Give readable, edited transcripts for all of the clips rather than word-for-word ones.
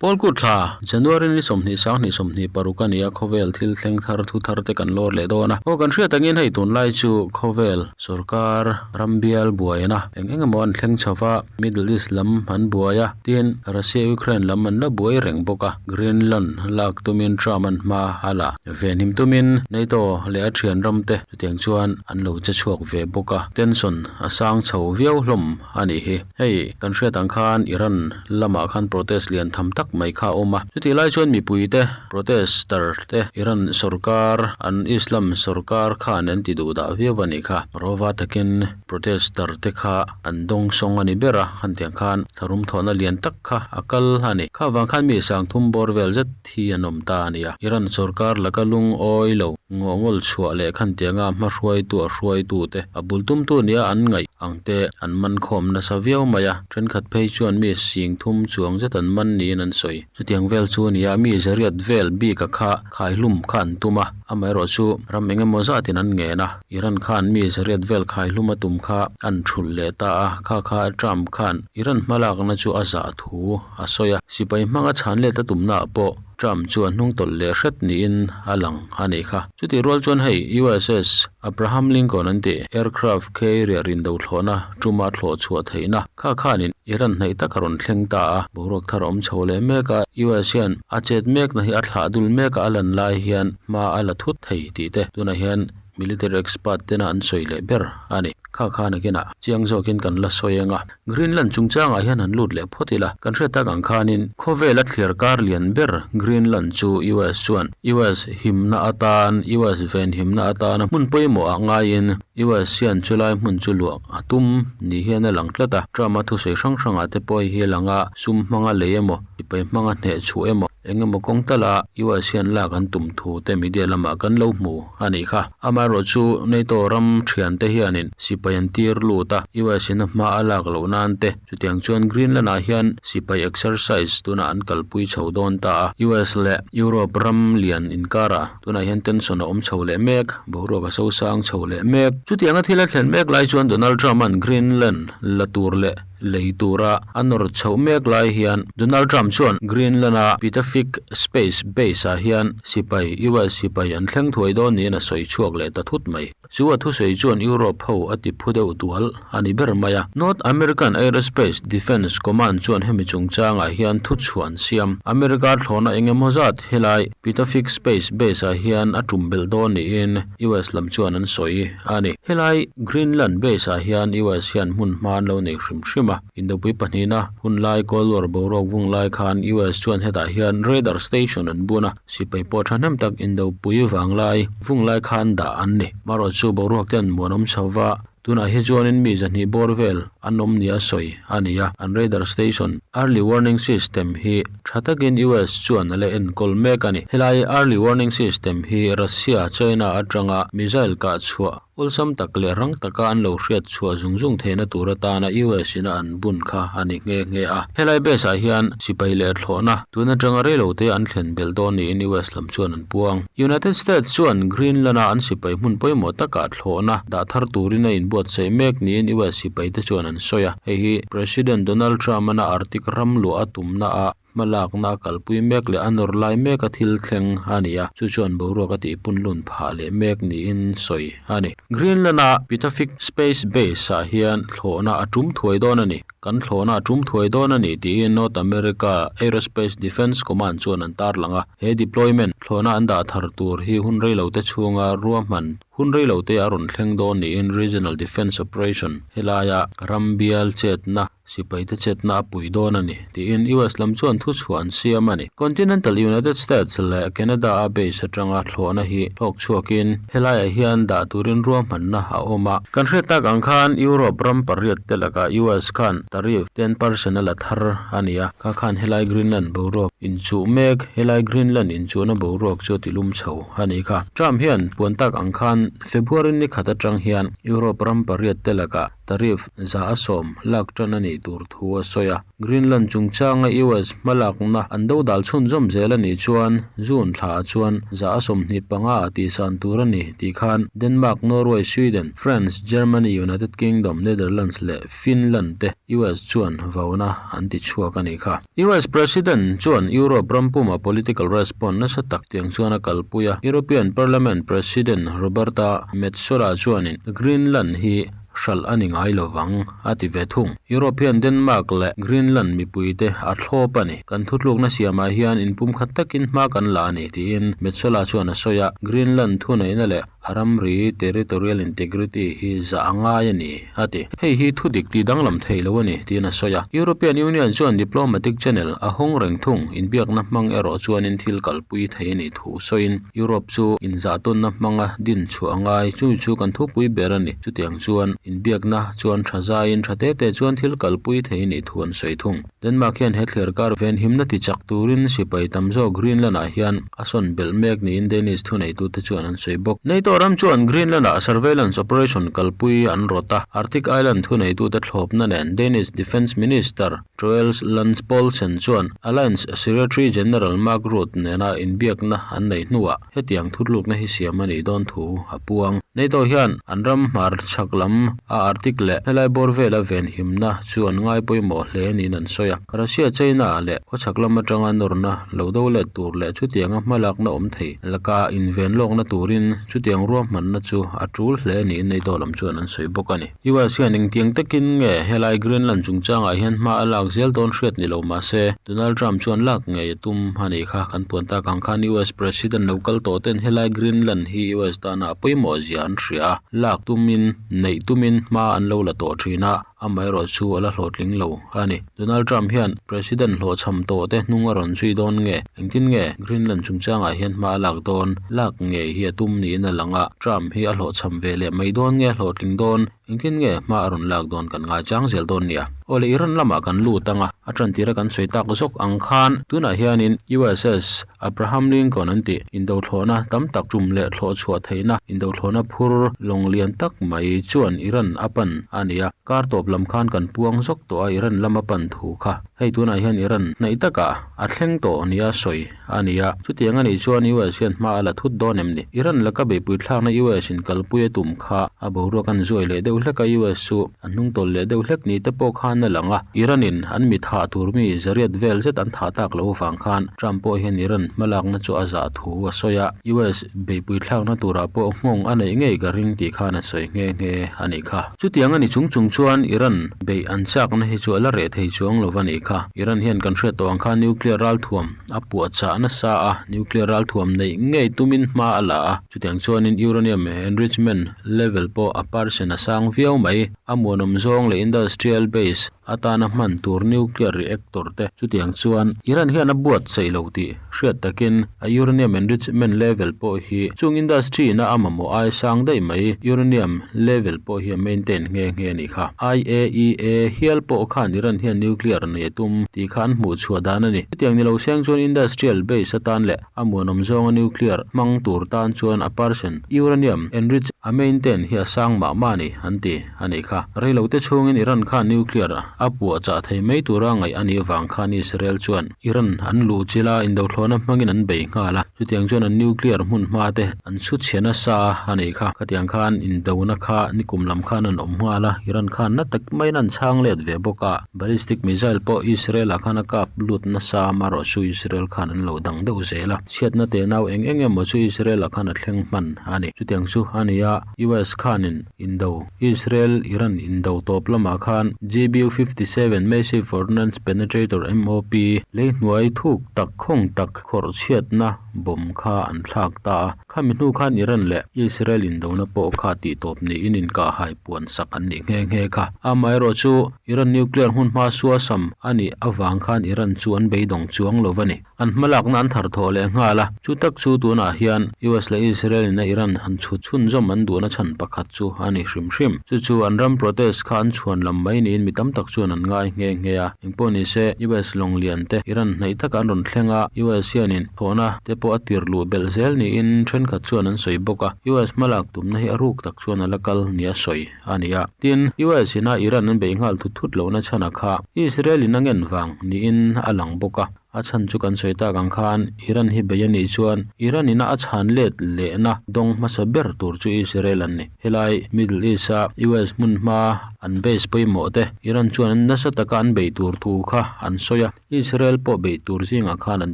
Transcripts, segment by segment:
Kawlkut thla, January ni 20 sang 26 a ni a, khawvel thil thleng thar thu thar te kan lawr leh dawn a. Aw kan hriat angin hei tunlai chu khawvel sorkar ram bial buaina eng eng emaw an thleng chho va, Middle East lam an buai a, tin Russia Ukraine lam an la buai reng bawk a, Greenland lak tumin Trump an hma a la venhim tumin NATO leh a thian ram te chutiang chuan an lo che chhuak ve bawk a, tension a sang chho viau hlawm a nih hi. Hei kan hriat ang khan Iran lamah khan protest lian tham tak mai kha a awm a, chutih lai chuan mipuite protester te Iran sorkar an Islam sorkar khan an ti duh dah viau a nih kha. Rova takin protester te kha an dawng sawng a ni ber a, khantiang khan tharum thawhna lian tak kha a kal a ni. Kha vang khan mi sangthum bawr vel zet thi an awm ta a ni a. Iran sorkar laka lungawi lo ngawhngawl chhuah leh khantianga hmahruaitu a hruaitute a bul tumtu nia an ngaih ang te an man khawm nasa viau mai a. Thenkhat phei chuan mi sing thum chuang zet an man niin an sawi. Chutiang vel chu a ni a, mi zariat vel bika kha khaihlum kha an tum a, amaherawh chu ram eng emaw zatin an ngen a. Iran khan mi zariat vel khaihlum a tum kha an thulh leh ta a, kha kha Trump khan Iran hmalakna chu a zah thu a sawi a, sipai hmanga chhan let a tumnaah pawh Trump chu a hnung tawlh leh hret niin a lang a nih kha. Chutih rual chuan hei USS Abraham Lincoln an tih aircraft carrier indo thlawhna tuma thlawh chhuah theihna kha khanin Iran hnaih tak a rawn thleng ta a, boruak thar a awm chho leh mek a, US hian a chet mekna hi a thlah dul mek a, a lan lai hian hma a la thut thei tih te tunah hian Military expert tena an sawi leh ber a ni. Kha kha nakinah chiang zawkin kan la sawi ang a. Greenland chungchangah hian han lut leh phawt ila. Kan hriat tak ang khanin khawvela thliar kar lian ber Greenland chu US chuan US himna atan, US venhimna atana hmun pawimawh ah ngaiin US hian chulai hmun chu luah a tum ni hian a lang tlat a. Trump-a thusawi hrang hrangah te pawh hi a lang a, sum hmanga lei emaw, sipai hmanga hneh chhuh emaw, eng emaw kawng tala US hian lak an tum thu te media lamah kan lo hmu a nih kha. Amaherawh chu NATO ram thiante hianin sipai an tir lut a, US in a hma a lak loh nan te chutiang chuan Greenland ah hian sipai exercise tunah an kalpui chho dawn ta a. US leh Europe ram lian inkarah tunah hian tension a awm chho leh mek, boruak a sosang chho leh mek. Chutianga thil a thlen mek lai chuan Donald Trump-a'n Greenland la tur leh lei tura a nawr chhoh mek lai hian Donald Trump chuan Greenland-a Pituffik Space Base-ah hian sipai, US sipai an thleng thuai dawn niin a sawi chhuak leh ta thut mai. Chu a thusawi chuan Europe ho a ti phu deuh dual a ni ber mai a. North American Aerospace Defense Command chuan hemi chungchangah hian thuchhuah an siam. America thlawhna eng emaw zat helai Pituffik Space Base-ah hian a tum belh dawn niin US lam chuan an sawi a ni. Helai Greenland base ah hian US hian hmun hma an lo nei hrim hrim a, Indopui pahnihna hun lai Cold War boruak vung lai khan US chuan hetah hian radar station an bun a, sipai pawh thahnem tak Indopui vang lai vung lai khan dah an ni. Marawh chu boruak te an muanawm chho va, tunah hi chuanin mi zahnih bawr vel an awm nia sawi a ni a, an radar station early warning system hi tha takin US chuan a la enkawl mek a ni. Helai early warning system hi Russia, China atanga missile kah chhuah awlsam tak leh rang taka an lo hriat chhuah zung zung theihna tur atana US in a an bun kha a ni nghe nghe a. Helai base ah hian sipai leh thlawhna tun atanga reilote an thlen belh dawn niin US lam chuan an puang. United States chuan Greenland-a an sipai hmun pawimawh takah thlawhna dah thar turin a inbuatsaih mek niin US sipaite chuan an sawi a. Hei hi President Donald Trump-ana Arctic ram luah a tumna ah hmalakna a kalpui mek leh a nawr lai mek a thil thleng a ni a, chu chuan boruak a tihpun lun phah leh mek niin sawi a ni. Greenland-a Pituffik Space Base-ah hian thlawhna a tum thuai dawn a ni. Kan thlawhna a tum thuai dawn a ni tiin North America Aerospace Defense Command chuan an tarlang a. He deployment thlawhna an dah thar tur hi hun reilote chhunga ruahman Hun reilote a rawn thleng dawn niin Regional Defence Operation helaia ram bial chetna, sipaite chetna a pui dawn a ni, tiin US lam chuan thuchhuah an siam a ni. Continental United States leh Canada-a base atanga thlawhna hi thlawk chhuakin helaiah hian dah turin ruahmanna a awm a. Kan hriat tak ang khan Europe ram pariat te lakah US khan tariff 10% a la thar a ni a, kha khan helai Greenland boruak inchuh mek, helai Greenland inchuhna boruak chu a tilum chho. a ni kha. Trump hian puan tak ang khan February ni khat atang hian Europe ram pariat te lakah tariff 100% lak tan a nih tur thu a sawi a. Greenland chungchanga US hmalakna an dodal chhunzawm zel a nih chuan June thlaah chuan 25% a tihsan tur a ni tih khan Denmark, Norway, Sweden, France, Germany, United Kingdom, Netherlands leh Finland te US chuan vauna an ti chhuak a nih kha. US President chuan Europe ram puma political response nasa tak tiang chuan a kalpui a, European Parliament President Roberta Metsola chuanin Greenland hi hralh a ni ngai lovang, a ti ve thung. Europe hian Denmark leh Greenland mipuite a thlawp a ni. Kan thutlukna siamah hian inpumkhat takin hma kan la a ni, tiin Metsola chuan a sawi a. Greenland thuneihna leh a ramri, territorial integrity, hi zah a ngai a ni, a ti. Hei hi thu dik tih danglam thei lo a ni, tiin a sawi a. European Union chuan diplomatic channel a hawng reng thung. Inbiakna hmang erawh chuanin thil kalpui thei a nih thu sawiin, Europe chu inzahtawnna hmanga din chhuah a ngai, chu chu kan thupui ber a ni. Chutiang chuan inbiakna chuan tha zaiin tha te te chuan thil kalpui thei nih thu an sawi thung. Denmark hian he thliar kar venhimna ti chak turin sipai tam zawk Greenland-ah hian a sawn belh mek niin Danish thuneitute chuan an sawi bawk. NATO ram chuan Greenland-ah surveillance operation kalpui an rawt a, Arctic Island thuneitute thlawpna nen Danish Defence Minister Troels Lund Poulsen chuan Alliance Secretary General Mark Rutte nena inbiakna an neih hnuah hetiang thutlukna hi siam a nih dawn thu a puang. NATO hian an ram hmar chhak lam a Arctic leh helai bawr vela venhimna chu an ngai pawimawh hle niin an sawi a. Russia, China leh khawchhak lam atanga nawrna lo do let tur leh chutianga hmalakna awm thei laka inven lawkna turin chutiang ruahmanna chu a tul hle niin NATO lam chuan an sawi bawk a ni. US hian engtiang takin nge helai Greenland chungchangah hian hma a lak zel dawn hriat ni lo mahse, Donald Trump chuan lak ngei a tum a nih kha. Kan puan tak ang khan US President lo kal tawh ten helai Greenland hi US tana a pawimawh zia an hria a, lak tumin, neih tumin hma an lo la tawh thin a, amaherawh chu a la hlawhtling lo a ni. Donald Trump hian President hlawhchham tawh te hnung a rawn zui dawn nge? Engtin nge Greenland chungchangah hian hma a lak dawn? Lak ngei hi a tum niin a lang a, Trump hi a hlawhchham ve leh mai dawn nge hlawhtling dawn? Engtin nge hma a rawn lak dawn kan ngaichang zel dawn nia? Aw le Iran lamah kan lut ang a, a tantira kan sawi tak zawk ang khan tunah hianin USS Abraham Lincoln an tih indothlawhna tam tak tum leh thlawh chhuah theihna indothlawhna phur lawng lian tak mai chuan Iran a pan a ni a. Kar tawp lam khan kan puang zawk tawh a Iran lama pan thu kha. Hei tunah hian Iran hnaih takah a thleng tawh nia sawi a ni a. Chutiang a nih chuan US hian hma a la thut dawn em ni? Iran laka beihpui thlakna US in kalpui a tum kha a boruak an zuai leh deuh hlek a US chu a hnung tawlh leh deuh hlek ni te pawh khan a lang a. Iran in an mi thah tur mi zariat vel zet an thah tak loh avang khan Trump pawh hian Iran hmalakna chu a zah thu a sawi a. US beihpui thlakna turah pawh nghawng a neih ngei ka ring tih khan a sawi nghe nghe a nih kha. Chutiang a ni chung chung chuan Iran beih an chakna hi chu a la reh thei chuang lo a nih kha. Iran hian kan hriat tawh ang khan nuclear ralthuam a puahchah nasa a, nuclear ralthuam neih ngei tumin hma a la a. Chutiang chuanin uranium enrichment level pawh a percent a sang viau mai. A muanawm zawng leh industrial base atana hman tur nuclear reactor te chutiang chuan Iran hian a buatsaih lo tih hriat takin a uranium enrichment level pawh hi chung industry ina a mamawh ai sang daih mai uranium level pawh hi a maintain nghe nghe a nih kha. IAEA hial pawh khan Iran hian nuclear nei a tum tih kha an hmuh chhuah dan a ni. Chutiang ni lo seng chuan industrial base atan leh A muanawm zawnga nuclear hmang tur tan chuan a percent uranium enrich a maintain hi a sang mah mah a ni, an ti a nih kha. Reilote chhungin Iran khan nuclear a puah chah thei mai tura ngaih a nih vang khan Israel chuan Iran an luh chilh a, indothlawhna hmangin an bei nghal a, chutiang chuan an nuclear hmun hma te an chhu chhe nasa a nih kha. Khatiang khan indona kha nikum lam khan an awm nghal a, Iran khan na tak maiin an chhang let ve bawk a. Ballistic missile pawh Israel ah khan a kap lut nasa a, marawh chu Israel khan an lo dang deuh zel a. Chhiatna te nau eng eng emaw chu Israel ah khan a thleng hman a ni. Chutiang chu a ni a, US khanin indo, Israel Iran indo tawp lamah khan GBU 57 Massive Ordnance Penetrator, MOP, lei hnuai thuk tak khawng tak khawrh chhiatna bomb kha an thlak ta a. Khami hnu khan Iran leh Israel indona pawh kha tih tawp niin inkahhai puan sak an nih nghe nghe kha. Amaherawh chu Iran nuclear hmun hma suasam a nih avang khan Iran chu an beidawng chuang lo a ni. An hmalakna an thar thawh leh nghal a, chu tak chu tunah hian US leh Israel in a Iran han chhut chhunzawm an. an duhna chhan pakhat chu a ni hrim hrim. Chu chu an ram protest kha an chhuan lam mai niin mi tam tak chuan an ngai nghe nghe a. Engpawh ni se, US lawng lian te Iran hnaih taka an rawn thleng a, US hianin thawhna te pawh a tir luh belh zel niin thenkhat chuan an sawi bawk a. US hmalak tumna hi a ruk tak chuan a la kal nia sawi a ni a. Tin, US ina Iran an beih nghal thut thut lohna chhana kha Israel in a ngen vang niin a lang bawk a. A chhan chu kan sawi tak ang khan Iran hi bei a nih chuan Iran ina a chhan let lehna dawng hmasa ber tur chu Israel an ni. Helai Middle East a US hmun hma an base pawimawh te Iran chuan an nasa taka an bei tur thu kha an sawi a, Israel pawh bei tur zingah khan an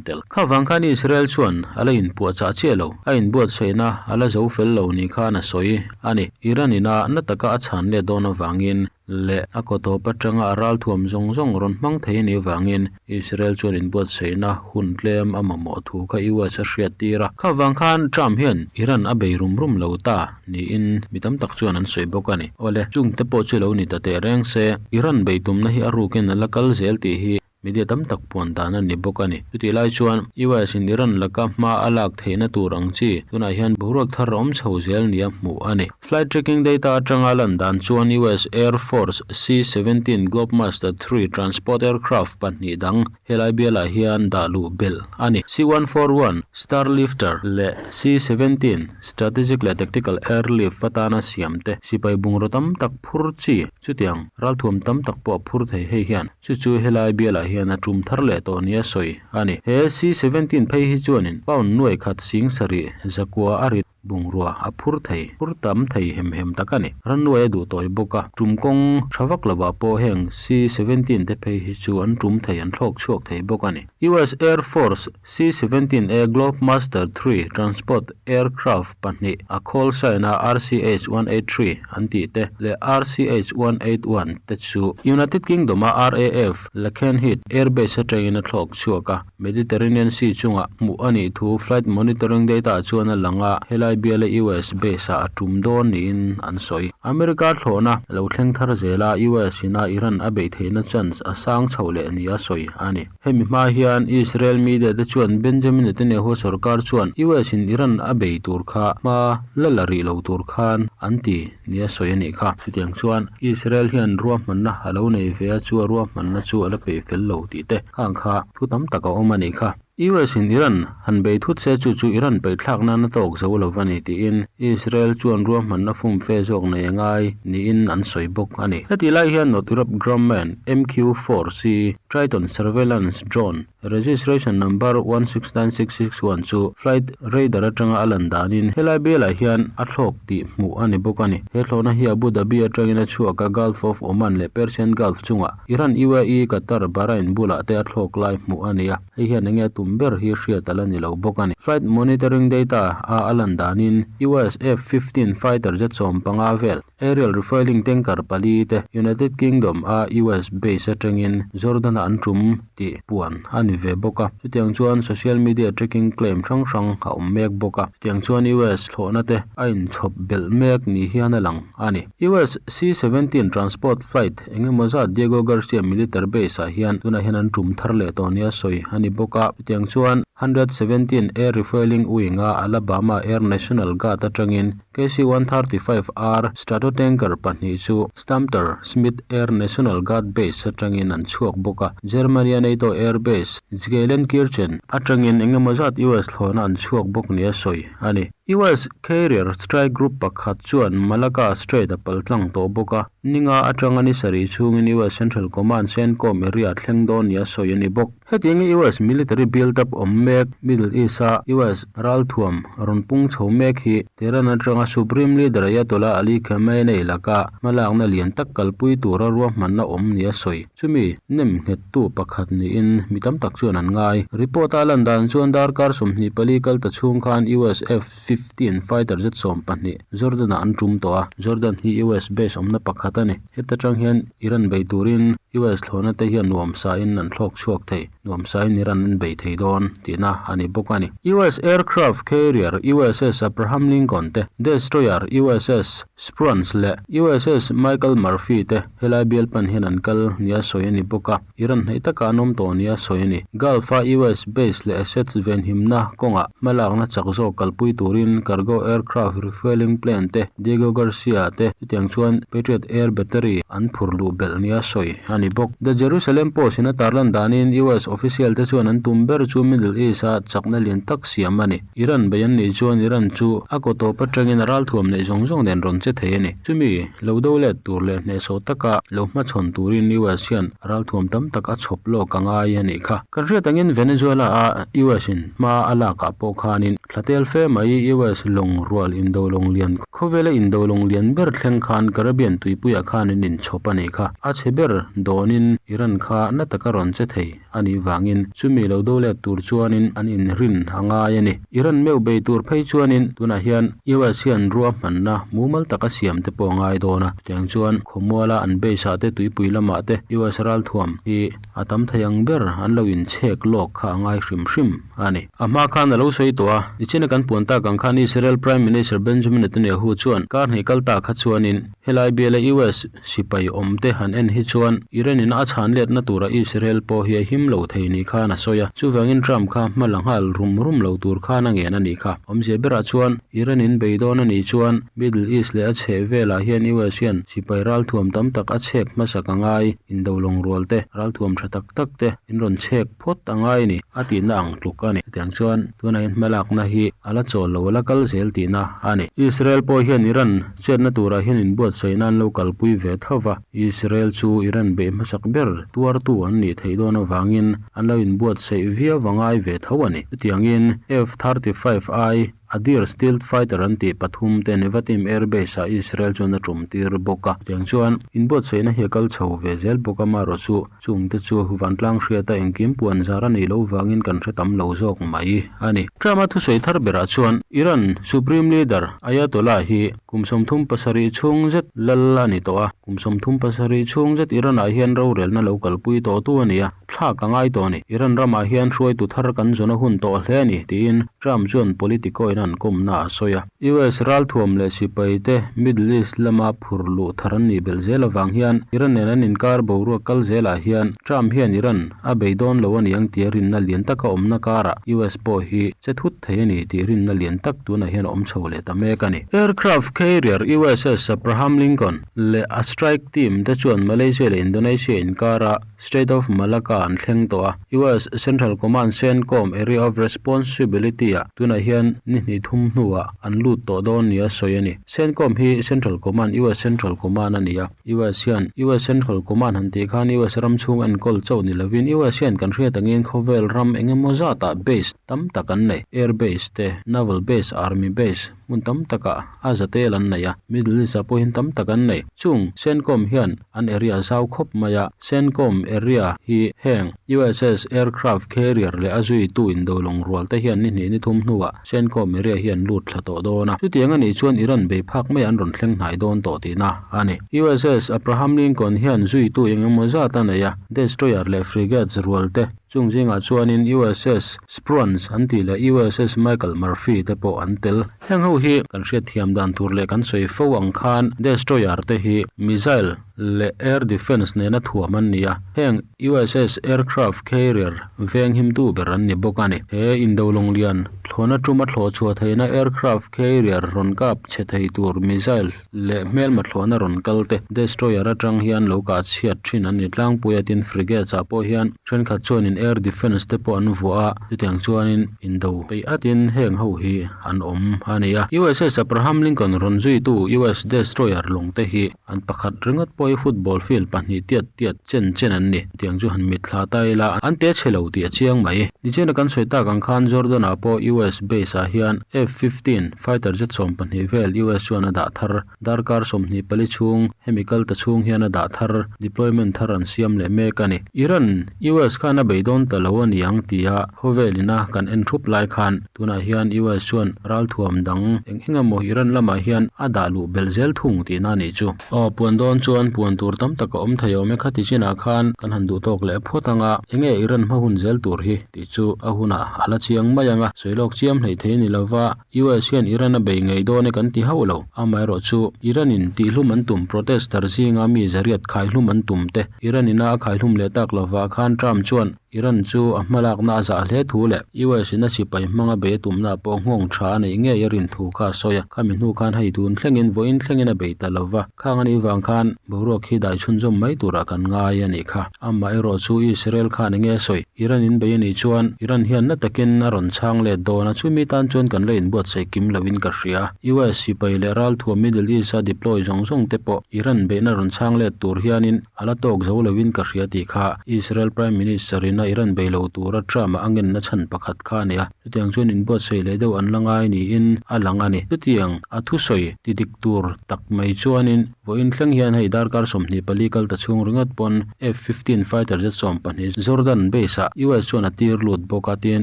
tel. Kha vang khan Israel chuan a la inpuahchah chiah lo, a inbuatsaihna a la zo fel lo ni khan a sawi a ni. Iran ina na taka a chhan let dawn avangin leh a kaw tawp atanga a ralthuam zawng zawng rawn hmang thei a nih avangin Israel chuan inbuatsaihna hun tlem a mamawh thu kha US a hriat tir a. Kha vang khan Trump hian Iran a bei rum rum lo ta niin mi tam tak chuan an sawi bawk a ni. Awle, chungte pawh chu lo ni ta teh reng se, Iran bei tumna hi a rukin a la kal zel tih hi Media tam tak puan dan a ni bawk a ni. Chutih lai chuan US in Iran laka hma a lak theihna tur ang chi tunah hian boruak thar a awm chho zel nia hmuh a ni. Flight tracking data atanga lan dan chuan US Air Force C-17 Globemaster ii transport aircraft pahnih dang helai bialah hian dah luh belh a ni. C-141 Starlifter leh C-17 Strategic leh Tactical Airlift atana siam te sipai bungraw tam tak phur chi chutiang ralthuam tam tak pawh a phur thei hei hian Chu chu helai bialah hian a tum thar leh tawh nia sawi a ni. He C-17 phei hi chuanin pound nuai khat sing sarih zakua a rit bungrua a phur thei, phur tam thei hem hem tak a ni. Rannuai a duh tawi bawk a, tum kawng tha vak lovah pawh heng C-17 te phei hi chu an tum thei, an thlawk chhuak thei bawk a ni. US Air Force C-17A Globemaster ii transport aircraft pahnih a call sign a RCH 183 an tih te leh RCH 181 te chu United Kingdom a RAF Lakenheath Air Base atangin a thlawk chhuak a, Mediterranean Sea chungah hmuh a nih thu flight monitoring data chuan a lang a, helai biala US base ah a tum dawn niin an sawi. America thlawhna lo thleng thar zela US ina Iran a beih theihna chance a sang chho leh nia sawi a ni. Hemi hma hian Israel media te chuan Benjamin Netanyahu sorkar chuan US in Iran a bei tur kha hma la la rih lo tur khan an ti nia sawi a nih kha. Chutiang chuan Israel hian ruahmanna a lo nei ve a, chu a ruahmanna chu a la peih fel lo tih te khang kha thu tam tak a awm a nih kha. US in Iran han bei thut se chu chu Iran peihthlak nan a tawk zo lo va ni tiin Israel chuan ruahmanna fumfe zawk nei a ngai niin an sawi bawk a ni. Hetih lai hian Northrop Grumman MQ-4C Triton Surveillance Drone, Registration Number 169661 chu Flight Radar atanga a lan danin helai bialah hian a thlawk tih hmuh a ni bawk a ni. He thlawhna hi Abu Dhabi atangin a chhuak a, Gulf of Oman leh Persian Gulf chungah Iran, UAE, Qatar, Bahrain bulah te a thlawk lai hmuh a ni a, hei hian enge a tum ber hi hriat a la ni lo bawk a ni. Flight Monitoring Data a a lan danin US F-15 fighter jet 15 vel, Aerial refuelling tanker pali te United Kingdom a US base atangin Jordan ah an tum tih puan a ni ve bawk a. Chutiang chuan social media tracking claim hrang hrang a awm mek bawk a. Chutiang chuan US thlawhna te a inchhawp belh mek ni hian a lang a ni. US C-17 transport flight engemaw zat Diego Garcia military base ah hian tunah hian an tum thar leh tawh nia sawi a ni bawk a. Chutiang chuan 117 Air Refuelling Wing a Alabama Air National Guard atangin KC-135R Stratotanker pahnih chu Stamter Smith Air National Guard Base atangin an chhuak bawk a, Germany-a NATO Air Base Geilenkirchen atangin engemaw zat US thlawhna an chhuak bawk nia sawi a ni. US Carrier Strike Group pakhat chuan Malacca Strait a paltlang tawh bawk a, ninga atanga ni sarih chhungin US Central Command CENTCOM area thleng dawn nia sawi a ni bawk. Hetiang hi US military build-up awm mek, Middle East-a US ralthuam rawn pung chho mek hi Tehran atanga Supreme Leader Ayatollah Ali Khamenei laka hmalakna lian tak kalpui tura ruahmanna awm nia sawi. Chumi nem nghettu pakhat niin mi tam tak chuan an ngai. Report-a a lan dan chuan darkar 24 kal ta chhung khan US F-15 fighter jet 12 Jordan-ah an tum tawh a, Jordan hi US base awmna pakhat a ni. Heta tang hian Iran bei turin US thlawhna te hian nuam sa in an thlawk chhuak thei. Nuamsain Iran an bei thei dawn tihna a ni bawk a ni. US aircraft carrier USS Abraham Lincoln te, destroyer USS Spruance leh USS Michael Murphy te helai bial pan hian an kal nia sawi a ni bawk a, Iran hnaih taka an awm tawh nia sawi a ni. Gulf-a US base leh assets venhimna kawngah hmalakna chak zawk kalpui turin cargo aircraft refuelling plane te, Diego Garcia te chutiang chuan Patriot air battery an phur luh belh nia sawi a ni bawk. The Jerusalem Post in a tarlan danin US official te chuan an tum ber chu Middle East a chakna lian tak siam a ni. Iran bei an nih chuan Iran chu a kaw tawp atangin a ralthuam neih zawng zawng nen rawn che thei a ni. Chumi lo do let tur leh hnehsawh taka lo hmachhawn turin US hian ralthuam tam tak a chhawp lawk a ngai a nih kha. Kan hriat angin Venezuela a US in hma a lakah pawh khanin thla tel fe mai US lawng rual indo lawng lian Khawvela indo lawng lian ber thleng khan Caribbean tuipuiah khan an inchhawp a nih kha. A chhe ber dawnin Iran kha na taka rawn che thei a nih vangin chumi lo do let tur chuanin an inrin a ngai a ni. Iran meuh bei tur phei chuanin tunah hian US hian ruahmanna mumal taka siam te pawh a ngai dawn a. Chutiang chuan khawmuala an base ah te tuipui lamah te US ralthuam hi a tam thei ang ber an lo inchhek lawk kha a ngai hrim hrim a ni. A hma khan a lo sawi tawh a, nichina kan puan tak ang khan Israel Prime Minister Benjamin Netanyahu chuan kar hnih kal ta kha chuanin helai biala US sipai awm te han en hi chuan Iran in a chhan letna tura Israel pawh hi a him lo thei ni khan a sawi a, chuvangin Trump kha hma la nghal rum rum lo tur khan a ngen a nih kha. Awmzia berah chuan Iran in beidawn a nih chuan Middle East leh a chheh velah hian US hian sipai ralthuam tam tak a chhek hmasak a ngai, indolawng rual te, ralthuam tha tak tak te in rawn chhek phawt a ngai a ni, a tihna ang tluk a ni. Chutiang chuan tunah hian hmalakna hi a la chawl lo, a la kal zel tihna a ni. Israel pawh hian Iran chetna turah hian inbuatsaih nan lo kalpui ve tho va, Israel chu Iran beih hmasak ber tuartu an nih theih dawn avangin an lo inbuatsaih viau a ngai ve tho a ni. Chutiangin F-35 I Adir Stealth Fighter an tih pathum te Nevatim Air Base ah Israel chuan a tum tir bawk a. Chutiang chuan inbuatsaihna hi a kal chho ve zel bawk a, marawh chu chungte chu vantlang hriata engkim puan zar a nih loh vangin kan hre tam lo zawk mai a ni. Trump-a thusawi thar berah chuan Iran Supreme Leader Ayatollah hi kum 37 chhung zet lal a ni tawh a, kum 37 chhung zet Iran-ah hian rorelna lo kalpui tawhtu a ni a. Thlak a ngai tawh a ni. Iran ramah hian hruaitu thar kan zawn a hun tawh hle a ni, tiin Trump chuan Politico in an kawmna a sawi a. US ralthuam leh sipai te Middle East lama phur luh thar an nih belh zel avang hian Iran nen an inkar boruak kal zelah hian Trump hian Iran a bei dawn lo a ni ang tia rinna lian taka awmna karah US pawh hi che thut thei a ni tih rinna lian tak tunah hian a awm chho leh ta mek a ni. Aircraft carrier USS Abraham Lincoln leh a strike team te chuan Malaysia leh Indonesia inkara Strait of Malacca an thleng tawh a, US Central Command CENTCOM Area of Responsibility-ah tunah hian ni hnih thum hnuah an lut tawh dawn nia sawi a ni. CENTCOM hi Central Command, US Central Command a ni a, US hian US Central Command han tih khan US ram chhung enkawl chauh ni lovin US hian kan hriat angin khawvel ram eng emaw zatah base tam tak an nei, air base te, naval base, army base, hmun tam takah a za tel an nei a, Middle East ah pawh hian tam tak an nei. Chung CENTCOM hian an area zau khawp mai a, CENTCOM area hi heng USS aircraft carrier leh a zuitu indolawng rual te hian ni hnih ni thum hnuah CENTCOM area hi an lut thla tawh dawn a. Chutiang a nih chuan Iran bei phak mai an rawn thleng hnai dawn tawh tihna a ni. USS Abraham Lincoln hian zuitu eng emaw zat a nei a, destroyer leh frigates rual te, Chung zingah chuanin USS Spruance an tih leh USS Michael Murphy te pawh an tel. Heng ho hi kan hriatthiam dan tur leh kan sawi fo ang khan destroyer te hi missile leh air defence nena thuam an ni a, heng USS aircraft carrier veng himtu ber an ni bawk a ni. He indolawng lian thlawhna tuma thlawh chhuah theihna aircraft carrier rawn kap chhe thei tur missile leh hmelma thlawhna rawn kal te destroyer atang hian lo kah chhiat thin an ni tlangpui a, tin frigates ah pawh hian thenkhat chuanin air defence te pawh an vuah a, chutiang chuanin indo peih atin heng ho hi an awm a ni a. USS Abraham Lincoln rawn zuitu US destroyer lawng te hi an pakhat ringawt pawh hi football field pahnih tiat tiat chen chen an ni, chutiang chu han mitthla ta ila an te chhe lo tih a chiang mai. Nichina kan sawi tak ang khan Jordan ah pawh US base ah hian F 15 Fighter jet 12 vel US chuan a dah thar. Darkar 24 chhung hemi kal ta chhung hian a dah thar, deployment thar an siam leh mek a ni. Iran, US khan a bei dawn ta lo a ni ang tia khawvel ina kan en thup lai khan tunah hian US chuan ralthuam dang eng eng emaw Iran lamah hian a dah luh belh zel thung tihna a nih chu. Aw puan dawn chuan. puan tur tam tak a awm thei awm e khati chinah khan kan han duh tawk leh phawt ang a enge Iran hma hun zel tur hi tih chu a hunah a la chiang mai ang a sawi lawk chiam hleih thei a ni lova US hian Iran a bei ngei dawn e kan ti hauh lo amaherawh chu Iran in tihhlum an tum protester zinga mi zariat khaihlum an tum te Iran ina a khaihlum leh tak lovah khan Trump chuan Iran chu a hmalakna a zah hle thu leh US in a sipai hmanga bei a tumna pawh nghawng tha a neih ngei a rin thu kha a sawi a. Khami hnu khan hei tun thlengin vawiin thlengin a bei ta lo va, khang a nih vang khan boruak hi dai chhunzawm mai turah kan ngai a nih kha. Amaherawh chu Israel khan enge a sawi? Iran in bei a nih chuan Iran hian na takin a rawn chhang let dawn a, chumi tan chuan kan la inbuatsaih kim loin ka hria. US sipai leh ralthuam Middle East a deploy zawng zawng te pawh Iran beihna rawn chhang let tur hianin A la tawk zo loin ka hria tih kha Israel Prime Minister in a Iran bei lo tura Trump-a a ngenna chhan pakhat kha a ni a. Chutiang chuan inbuatsaih leh deuh an la ngai niin a lang a ni. Chutiang a thusawi ti dik tur tak mai chuanin vawiin thleng hian hei darkar 24 kal ta chhung ringawt pawn F-15 fighter jet 12 Jordan base-ah US chuan a tir lut bawk a tin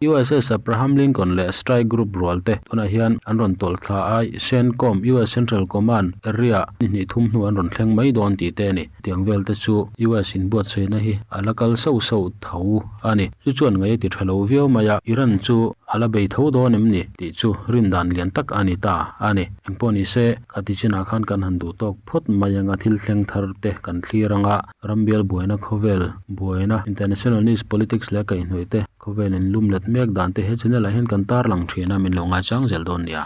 USS Abraham Lincoln leh Strike Group rual te tunah hian an rawn tawlh thla a, CENTCOM, US Central Command, area ni hnih thum hnu an rawn thleng mai dawn tih te a ni. Tiang vel te chu US inbuatsaihna hi a la kal sauh sauh tho a ni. Chu chuan ngaih a ti tha lo viau mai a, Iran chu a la bei tho dawn em ni tih chu rindan lian tak a ni ta a ni. Engpawh ni se, khati chinah khan kan han duh tawk phawt mai anga thil thleng thar te kan thlir anga, rambial buaina khawvel buaina, international news, politics leh kaihhnawih te, Khawvel in lum let mek dan te he channel ah hian kan tarlang thin a, min lo ngaichang zel dawn nia.